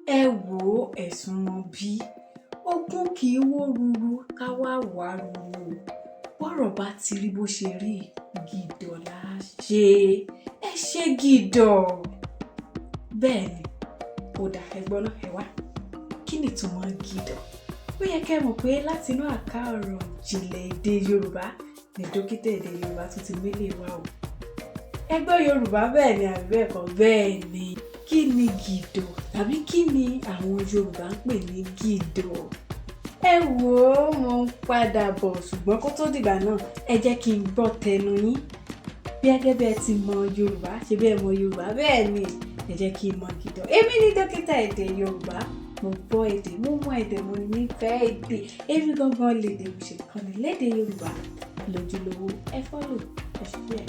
Ẹ wò ó, ẹ̀sùn mọ́ bí ogun kì í wó ruru ká wá wàá ruru o. Bọ́rọ̀ bá ti rí bó ṣe rí, gìdọ̀ là á ṣe. Ẹ ṣe gìdọ̀. Bẹ́ẹ̀ ni. Ó dà, ẹ gbọ́ náà, ẹ wá. Kí ni ìtumọ̀ gìdọ̀? Ó yẹ kẹ́ ẹ mọ̀ pé láti inú àká ọ̀rọ̀ ìjìnlẹ̀ èdè Yorùbá ni dókítà èdè Yorùbá tún ti mélè wá o. Ẹ gbọ́ Yorùbá, bẹ́ẹ̀ ni àbí bẹ́ẹ̀ kọ́? Bẹ́ẹ̀ ni. Kí ni gìdọ̀ tàbí kí ni àwọn Yorùbá ń pè ní gìdọ̀? Ẹ wò ó, mo ń padà bọ̀, ṣùgbọ́n kó tó dìgbà náà, ẹ jẹ́ kí n gbọ́ tẹnu yín. Bí gẹ́gẹ́ bí ẹ ti mọ Yorùbá, ṣe bí ẹ mọ Yorùbá, bẹ́ẹ̀ ni, ẹ jẹ́ kí n mọ gìdọ̀. Èmi ní dókítà èdè Yorùbá. Mo gbọ́ èdè, mo mọ èdè, mo nífẹ̀ẹ́ èdè. Èmi gangan lèdè, mo ṣe kọ́ni lédè Yorùbá lójúlówó. Ẹ follow, ẹ share.